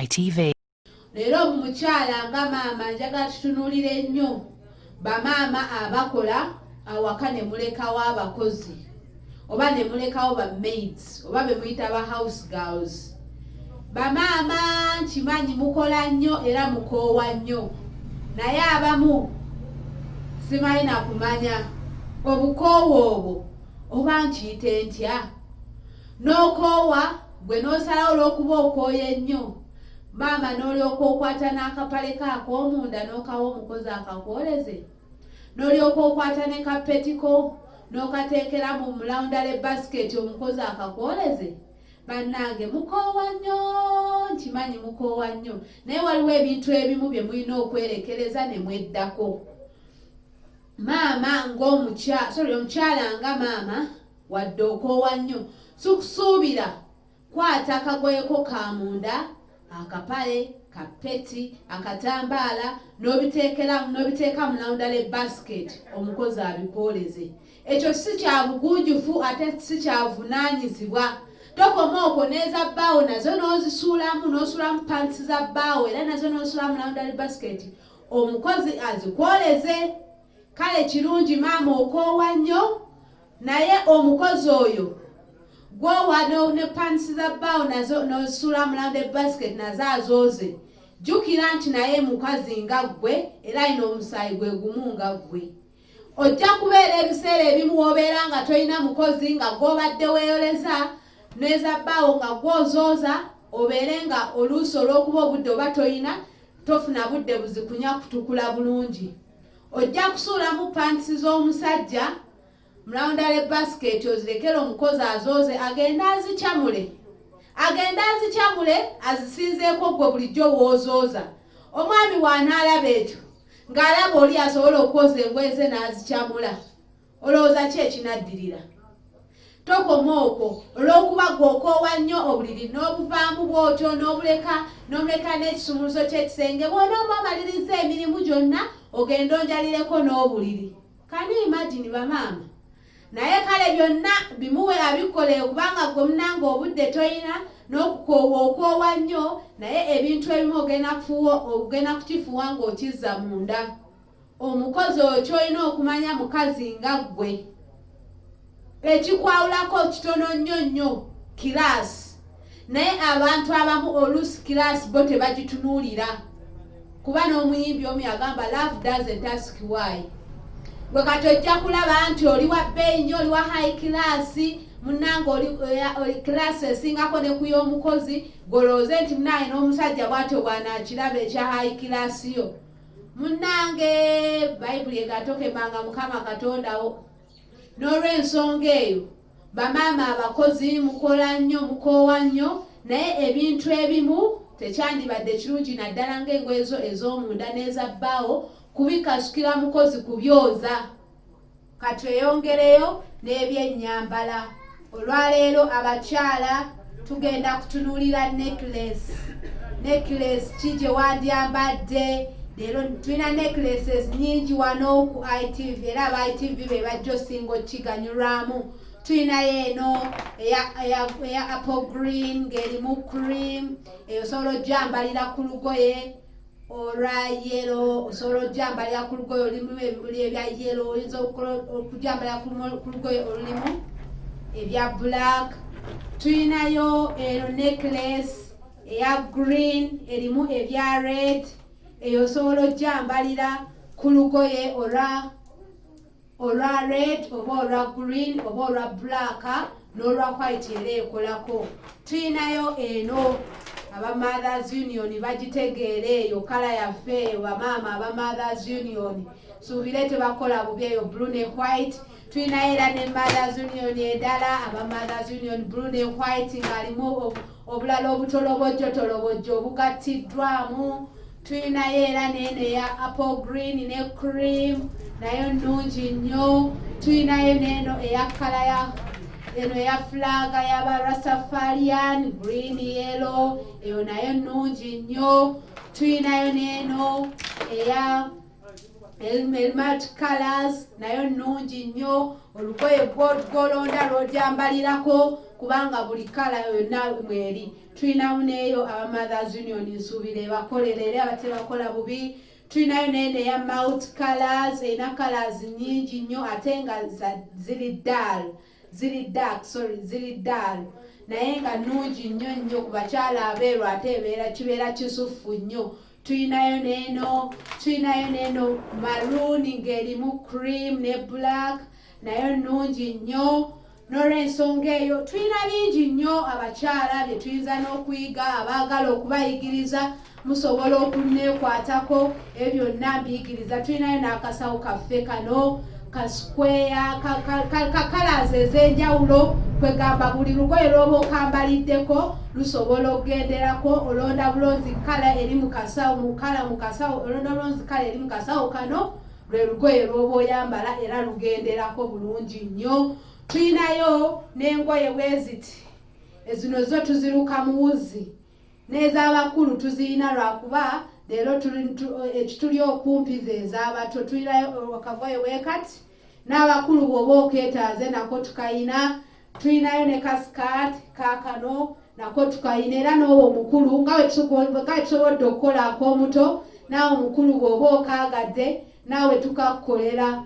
ITV. Leero omukyala nga maama njagala tutunuulire nnyo bamaama abakola awaka ne mulekawo abakozi oba ne mulekawo ba maids oba be muyita ba house girls. Bamaama, nkimanyi mukola nnyo era mukoowa nnyo, naye abamu simanyi na kumanya obukoowa obwo oba nkiyite ntya. N'okoowa gwe n'osalawo olw'okuba okooye ennyo, maama, n'olyoka okwata n'akapale ko ak'omunda n'okawa omukozi akakwoleze, n'olyoka okwata ne kapetiko n'okateekera mu laundry basket omukozi akakwoleze. Bannange, mukoowa nnyo, nkimanyi mukoowa nnyo, naye waliwo ebintu ebimu bye mulina okwerekereza ne mweddako. Maama ng'omukya, sorry, omukyala nga maama, wadde okoowa nnyo, sikusuubira kwata akagoyeko ka munda, akapale, kapeti, akatambaala, n'obiteekera n'obiteeka mu laundry basket omukozi abikwoleze. Ekyo si kya bugunjufu ate si kyavunaanyizibwa. Tokoma okwo, n'eza bbaawo nazo n'ozisuulamu, n'osuulamu pants za bbaawo era nazo n'osuula mu laundry basket omukozi azikwoleze. Kale kirungi maama okoowa nnyo, naye omukozi oyo gwowa ne pants za bbaawo nazo n'osuula mu laundry basket nazo azooze, jjukira nti naye mukazi nga ggwe era alina omusaayi gwe gumu nga ggwe. Ojja kubeera ebiseera ebimu w'obeera nga tolina mukozi, nga gw'obadde weeyoleza n'eza bbaawo nga gw'ozooza, obeere nga oluusi olw'okuba obudde oba toyina, tofuna budde buzikunya kutukula bulungi, ojja kusuulamu pants z'omusajja mu laundry basket ozirekere omukozi azooze, agende azikyamule, agende azikyamule azisinzeeko gwe bulijjo woozooza. Omwami bw'anaalaba ekyo ng'alaba oli asobola okwoza engoye ze n'azikyamula, olowooza ki ekinaddirira? Tokoma okwo, olw'okuba gwe okoowa nnyo, obuliri n'obuvaamu bw'otyo n'obuleka, n'omuleka n'ekisumuluzo ky'ekisenge. Bw'onooba omaliriza emirimu gyonna, ogenda onjalireko n'obuliri. Can you imagine, bamaama? Naye kale byonna bimuwe abikole, kubanga gwe munanga obudde toyina n'okukoowa okoowa nnyo, naye ebintu ebimu ogenda kufuwa, ogenda kukifuwa ng'okizza munda. Omukozi oyo kyolina okumanya, mukazi nga ggwe, ekikwawulako kitono nnyo nnyo, class. Naye abantu abamu oluusi class bo tebagitunuulira, kuba n'omuyimbi omu yagamba, "Love doesn't ask why." Gwe kati ojja kulaba nti oli wa bbeeyi nnyo, oli wa high class, munnange, oli class esingako ne ku y'omukozi. Golowooze nti munange n'omusajja bw'atyo bw'anaakiraba ekya high class yo. Munnange, Bayibuli egatokemanga Mukama Katondawo. N'olw'ensonga eyo, bamaama abakozi, mukola nnyo, mukoowa nnyo, naye ebintu ebimu tekyandibadde kirungi, naddala ng'engoye zo ez'omunda n'eza bbaawo, kubikasukira mukozi kubyoza. Katweyongereyo n'ebyennyambala. Olwaleero abakyala tugenda kutunuulira necklace. Necklace ki gye wandyambadde leero? Tulina necklaces nyingi wano ku ITV, era aba ITV be bajja osinga okukiganyulwamu. Tulinayo eno eya apple green ng'erimu cream. Eyo osobola ojjambalira ku lugoye olwa yellow, osobola ojjambalira ku lugoye olulimu ebimuli ebya yellow, oyinza okujambalira ku lugoye olulimu ebya black. Tulinayo eno necklace eya green erimu ebya red. Eyo osobola ojjambalira ku lugoye olwa red oba olwa green oba olwa black n'olwa white, era ekolako. Tulinayo eno, aba Mothers Union bagitegeera eyo colour yaffe eyo. Bamaama aba Mothers Union, suubire tebakola bubi, eyo blue ne white. Tulinayo era ne Mothers Union endala, aba Mothers Union, blue ne white, ng'alimu obulala obutolobojjotolobojjo obugattiddwamu. Tulinayo era neeno eya apple green ne cream, nayo nnungi nnyo. Tulinayo neeno eya colour ya eno eya flag y'aba Rastafarian, green, yellow, eyo nayo nnungi nnyo. Tulinayo neeno eya Multi colors nayo nnungi nnyo. Olugoye gwolonda lw'ogyambalirako, kubanga buli color yonna mweri. Tulinamu neeyo aba Mothers Union, nsuubira ebakolera era abatebakola bubi. Tulinayo neeno eya multi colors, erina colors nnyingi nnyo ate nga ziri dull, ziri dark, sorry, ziri dull, naye nga nnungi nnyo nnyo ku bakyala abeeru, ate ebeera kibeera kisuffu nnyo. Tulinayo neeno maroon ng'erimu cream ne black, nayo nnungi nnyo. N'olwensonga eyo tulina bingi nnyo abakyala bye tuyinza n'okuyiga. Abaagala okubayigiriza musobola okuneekwatako, ebyo byonna mbiyigiriza. Tulinayo n'akasawo kaffe kano ka square ka colors ez'enjawulo. Kwegamba buli lugoye lw'oba okambaliddeko lusobola okugenderako. Olonda bulonzi color eri mu kasawo, mu color mu kasawo, olonda bulonzi color eri mu kasawo kano, lwe lugoye lw'oba oyambala era lugenderako bulungi nnyo. Tulinayo n'engoye bweziti, ezino zo tuziruka muwuzi, n'ez'abakulu tuzirina, lwakuba leero ekituli okumpi ze ez'abato. Tulinayo akagoye bwekati, n'abakulu bw'oba okeetaaze nako tukayina. Tulinayo ne kasikaati kaakano, nako tukayina, era n'owo omukulu nga bwe tusobodde okukola ak'omuto, naawe omukulu bw'oba okaagadde naawe tukakukolera,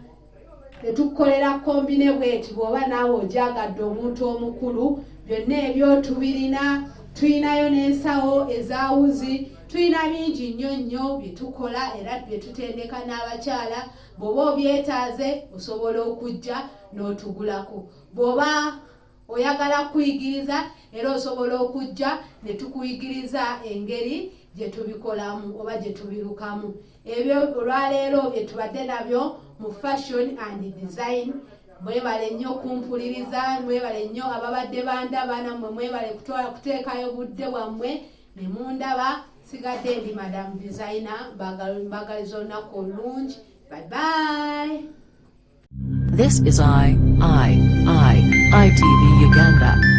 tetukukolera combine bweti bw'oba naawe ogyagadde omuntu omukulu. Byonna ebyo tubirina. Tulinayo n'ensawo ezawuzi. Tulina bingi nnyo nnyo bye tukola era bye tutendeka n'abakyala. Bw'oba obyetaaze osobola okujja n'otugulako. Bw'oba oyagala kuyigiriza era osobola okujja ne tukuyigiriza engeri gye tubikolamu oba gye tubirukamu. Ebyo olwaleero bye tubadde nabyo mu fashion and design. Mwebale nnyo kumpuliriza, mwebale nnyo ababadde bandaba, nammwe mwebale kutwala kuteekayo budde bwammwe ne mundaba. Sigadde ndi Madam Designer, mbagaliza olunaku olulungi. Bye bye. This is I, I, I, ITV Uganda.